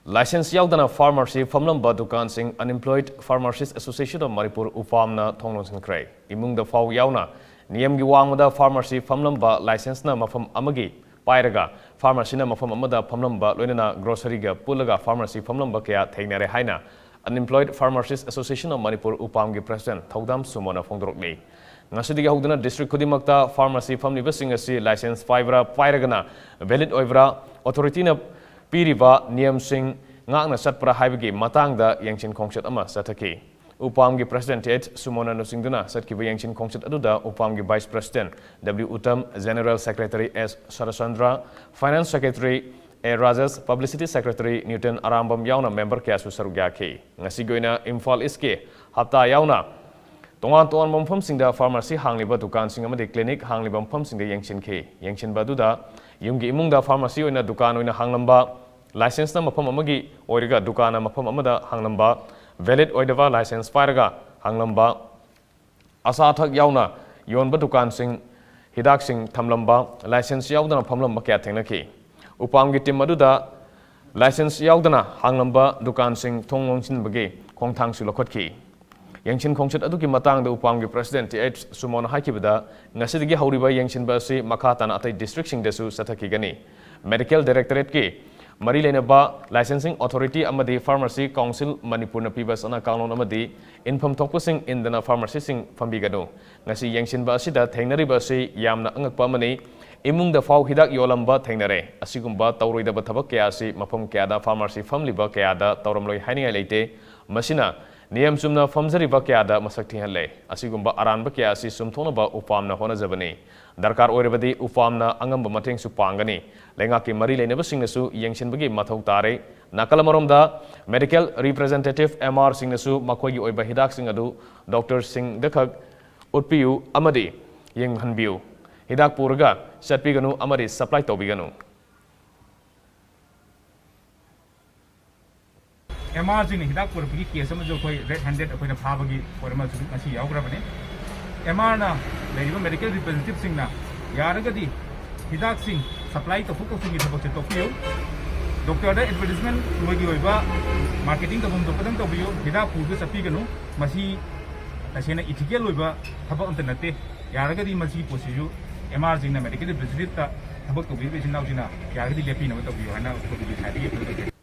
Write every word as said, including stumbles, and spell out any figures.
License ꯌꯥꯎꯗꯅ pharmacy ꯐꯝꯂꯝꯕ ꯗꯨꯀꯥꯟꯁꯤꯡ Unemployed Pharmacist Association of Manipur, ꯎꯄꯥꯝꯅ ꯊꯣꯡ ꯂꯣꯟꯁꯤꯟꯈ꯭ꯔꯦ꯫ ꯏꯃꯨꯡꯗ ꯐꯥꯎ ꯌꯥꯎꯅ ꯅꯤꯌꯝꯒꯤ ꯋꯥꯡꯃꯗ pharmacy ꯐꯝꯂꯝꯕ, licenseꯅ ꯃꯐꯝ ꯑꯃꯒꯤ ꯄꯥꯏꯔꯒ pharmacyꯅ ꯃꯐꯝ ꯑꯃꯗ ꯐꯝꯂꯝꯕ, ꯂꯣꯏꯅꯅ groceryꯒ ꯄꯨꯜꯂꯒ pharmacy ꯐꯝꯂꯝꯕ ꯀꯌꯥ ꯊꯦꯡꯅꯔꯦ ꯍꯥꯏꯅ Unemployed Pharmacist Association of Manipur, ꯎꯄꯥꯝꯒꯤ president ꯊꯧꯗꯥꯝ ꯁꯨꯃꯣꯅ ꯐꯣꯡꯗꯣꯔꯛꯂꯤ꯫ ꯉꯁꯤꯗꯒꯤ ꯍꯧꯗꯨꯅ district ꯈꯨꯗꯤꯡꯃꯛꯇ pharmacy ꯐꯝꯂꯤꯕꯁꯤꯡ ꯑꯁꯤ license ꯄꯥꯏꯕ꯭ꯔꯥ ꯄꯥꯏꯔꯒꯅ valid ꯑꯣꯏꯕ꯭ꯔꯥ, authorityꯅ ꯄꯤꯔꯤꯕ ꯅꯤꯌꯝꯁꯤꯡ ꯉꯥꯛꯅ ꯆꯠꯄ꯭ꯔꯥ ꯍꯥꯏꯕꯒꯤ ꯃꯇꯥꯡꯗ ꯌꯦꯡꯁꯤꯟ ꯈꯣꯡꯆꯠ ꯑꯃ ꯆꯠꯊꯈꯤ꯫ ꯎꯄꯥꯝꯒꯤ president Th ꯁꯨꯃꯣꯟꯅ ꯂꯨꯆꯤꯡꯗꯨꯅ ꯆꯠꯈꯤꯕ ꯌꯦꯡꯁꯤꯟ ꯈꯣꯡꯆꯠ ꯑꯗꯨꯗ ꯎꯄꯥꯝꯒꯤ vice president W Uttam, general secretary S ꯁꯔꯆꯟꯗ꯭ꯔ, finance secretary A Rajesh, publicity secretary ꯅ꯭ꯌꯨꯇꯟ Arambam ꯌꯥꯎꯅ member ꯀꯌꯥꯁꯨ ꯁꯔꯨꯛ ꯌꯥꯈꯤ꯫ ꯉꯁꯤꯒꯤ ꯑꯣꯏꯅ ꯏꯝꯐꯥꯜ ꯏꯁꯀꯤ ꯍꯞꯇꯥ ꯌꯥꯎꯅ ꯇꯣꯉꯥꯟ ꯇꯣꯉꯥꯟꯕ ꯃꯐꯝꯁꯤꯡꯗ pharmacy ꯍꯥꯡꯂꯤꯕ ꯗꯨꯀꯥꯟꯁꯤꯡ ꯑꯃꯗꯤ clinic ꯍꯥꯡꯂꯤꯕ ꯃꯐꯝꯁꯤꯡꯗ ꯌꯦꯡꯁꯤꯟꯈꯤ꯫ ꯌꯦꯡꯁꯤꯟꯕ ꯑꯗꯨꯗ ꯌꯨꯝꯒꯤ ꯏꯃꯨꯡꯗ pharmacy ꯑꯣꯏꯅ ꯗꯨꯀꯥꯟ ꯑꯣꯏꯅ ꯍꯥꯡꯂꯝꯕ, licenseꯅ ꯃꯐꯝ ꯑꯃꯒꯤ ꯑꯣꯏꯔꯒ ꯗꯨꯀꯥꯟꯅ ꯃꯐꯝ ꯑꯃꯗ ꯍꯥꯡꯂꯝꯕ, valid ꯑꯣꯏꯗꯕ license ꯄꯥꯏꯔꯒ ꯍꯥꯡꯂꯝꯕ, ꯑꯆꯥ ꯑꯊꯛ ꯌꯥꯎꯅ ꯌꯣꯟꯕ ꯗꯨꯀꯥꯟꯁꯤꯡ, ꯍꯤꯗꯥꯛꯁꯤꯡ ꯊꯝꯂꯝꯕ, license ꯌꯥꯎꯗꯅ ꯐꯝꯂꯝꯕ ꯀꯌꯥ ꯊꯦꯡꯅꯈꯤ꯫ ꯎꯄꯥꯝꯒꯤ team ꯑꯗꯨꯗ license ꯌꯥꯎꯗꯅ ꯍꯥꯡꯂꯝꯕ ꯗꯨꯀꯥꯟꯁꯤꯡ ꯊꯣꯡ ꯂꯣꯟꯁꯤꯟꯕꯒꯤ ꯈꯣꯡꯊꯥꯡꯁꯨ ꯂꯧꯈꯠꯈꯤ꯫ ꯌꯦꯡꯁꯤꯟ ꯈꯣꯡꯆꯠ ꯑꯗꯨꯒꯤ ꯃꯇꯥꯡꯗ ꯎꯄꯥꯝꯒꯤ president Th ꯁꯨꯃꯣꯟꯅ ꯍꯥꯏꯈꯤꯕꯗ, ꯉꯁꯤꯗꯒꯤ ꯍꯧꯔꯤꯕ ꯌꯦꯡꯁꯤꯟꯕ ꯑꯁꯤ ꯃꯈꯥ ꯇꯥꯅ ꯑꯇꯩ districtꯁꯤꯡꯗꯁꯨ ꯆꯠꯊꯈꯤꯒꯅꯤ꯫ Medical directorateꯀꯤ ꯃꯔꯤ ꯂꯩꯅꯕ licensing authority ꯑꯃꯗꯤ Pharmacy Council ꯃꯅꯤꯄꯨꯔꯅ ꯄꯤꯕ ꯆꯠꯅ ꯀꯥꯡꯂꯣꯟ ꯑꯃꯗꯤ ꯏꯟꯐꯝ ꯊꯣꯛꯄꯁꯤꯡ ꯏꯟꯗꯅ pharmacyꯁꯤꯡ ꯐꯝꯕꯤꯒꯅꯨ꯫ ꯉꯁꯤ ꯌꯦꯡꯁꯤꯟꯕ ꯑꯁꯤꯗ ꯊꯦꯡꯅꯔꯤꯕ ꯑꯁꯤ ꯌꯥꯝꯅ ꯑꯉꯛꯄ ꯑꯃꯅꯤ꯫ ꯏꯃꯨꯡꯗ ꯐꯥꯎ ꯍꯤꯗꯥꯛ ꯌꯣꯜꯂꯝꯕ ꯊꯦꯡꯅꯔꯦ꯫ ꯑꯁꯤꯒꯨꯝꯕ ꯇꯧꯔꯣꯏꯗꯕ ꯊꯕꯛ ꯀꯌꯥ ꯑꯁꯤ ꯃꯐꯝ ꯀꯌꯥꯗ pharmacy ꯐꯝꯂꯤꯕ ꯀꯌꯥꯗ ꯇꯧꯔꯝꯂꯣꯏ ꯍꯥꯏꯅꯤꯡꯉꯥꯏ ꯂꯩꯇꯦ꯫ ꯃꯁꯤꯅ ꯅꯤꯌꯝ ꯆꯨꯝꯅ ꯐꯝꯖꯔꯤꯕ ꯀꯌꯥꯗ ꯃꯁꯛ ꯊꯤꯍꯜꯂꯦ꯫ ꯑꯁꯤꯒꯨꯝꯕ ꯑꯔꯥꯟꯕ ꯀꯌꯥ ꯑꯁꯤ ꯆꯨꯝꯊꯣꯛꯅꯕ ꯎꯄꯥꯝꯅ ꯍꯣꯠꯅꯖꯕꯅꯤ꯫ ꯗꯔꯀꯥꯔ ꯑꯣꯏꯔꯕꯗꯤ ꯎꯄꯥꯝꯅ ꯑꯉꯝꯕ ꯃꯇꯦꯡꯁꯨ ꯄꯥꯡꯒꯅꯤ꯫ ꯂꯩꯉꯥꯛꯀꯤ ꯃꯔꯤ ꯂꯩꯅꯕꯁꯤꯡꯅꯁꯨ ꯌꯦꯡꯁꯤꯟꯕꯒꯤ ꯃꯊꯧ ꯇꯥꯔꯦ꯫ ꯅꯥꯀꯜ ꯑꯃꯔꯣꯝꯗ, medical representative M R ꯁꯤꯡꯅꯁꯨ ꯃꯈꯣꯏꯒꯤ ꯑꯣꯏꯕ ꯍꯤꯗꯥꯛꯁꯤꯡ ꯑꯗꯨ doctor ꯁꯤꯡꯗ ꯈꯛ ꯎꯠꯄꯤꯌꯨ ꯑꯃꯗꯤ ꯌꯦꯡꯍꯟꯕꯤꯌꯨ꯫ ꯍꯤꯗꯥꯛ ꯄꯨꯔꯒ ꯆꯠꯄꯤꯒꯅꯨ ꯑꯃꯗꯤ supply ꯇꯧꯕꯤꯒꯅꯨ꯫ M R ꯁꯤꯡꯅ ꯍꯤꯗꯥꯛ ꯄꯨꯔꯛꯄꯒꯤ case ꯑꯃꯁꯨ ꯑꯩꯈꯣꯏ red handed ꯑꯩꯈꯣꯏꯅ ꯐꯥꯕꯒꯤ ꯄꯣꯠ ꯑꯃꯁꯨ ꯉꯁꯤ ꯌꯥꯎꯈ꯭ꯔꯕꯅꯤ꯫ M R ꯅ ꯂꯩꯔꯤꯕ medical representative ꯁꯤꯡꯅ ꯌꯥꯔꯒꯗꯤ ꯍꯤꯗꯥꯛꯁꯤꯡ supply ꯇꯧꯊꯣꯛ ꯇꯧꯁꯤꯟꯒꯤ ꯊꯕꯛꯁꯦ ꯇꯣꯛꯄꯤꯌꯨ꯫ ꯗꯣꯛꯇꯔꯗ ꯑꯦꯗꯚꯔꯇꯤꯁꯃꯦꯟ ꯃꯣꯏꯒꯤ ꯑꯣꯏꯕ ꯃꯥꯔꯀꯦꯇꯤꯡ ꯇꯧꯐꯝ ꯊꯣꯛꯄꯗꯪ ꯇꯧꯕꯤꯌꯨ, ꯍꯤꯗꯥꯛ ꯄꯨꯔꯒ ꯆꯠꯄꯤꯒꯅꯨ꯫ ꯃꯁꯤ ꯇꯁꯦꯡꯅ ꯏꯊꯤꯀꯦꯜ ꯑꯣꯏꯕ ꯊꯕꯛ ꯑꯝꯇ ꯅꯠꯇꯦ꯫ ꯌꯥꯔꯒꯗꯤ ꯃꯁꯤꯒꯤ ꯄꯣꯠꯁꯤꯁꯨ ꯑꯦꯝ ꯑꯥꯔꯁꯤꯡꯅ, ꯃꯦꯗꯤꯀꯦꯜ ꯔꯤꯄ꯭ꯔꯦꯖꯦꯟꯇꯦꯇꯤꯞꯇ ꯊꯕꯛ ꯇꯧꯕꯤꯔꯤꯕ ꯏꯆꯤꯟ ꯏꯅꯥꯎꯁꯤꯡꯅ ꯌꯥꯔꯒꯗꯤ ꯂꯦꯞꯄꯤꯅꯕ ꯇꯧꯕꯤꯌꯨ ꯍꯥꯏꯅ ꯑꯩꯈꯣꯏꯒꯤ ꯁꯥꯏꯠꯇꯒꯤ ꯑꯩꯈꯣꯏ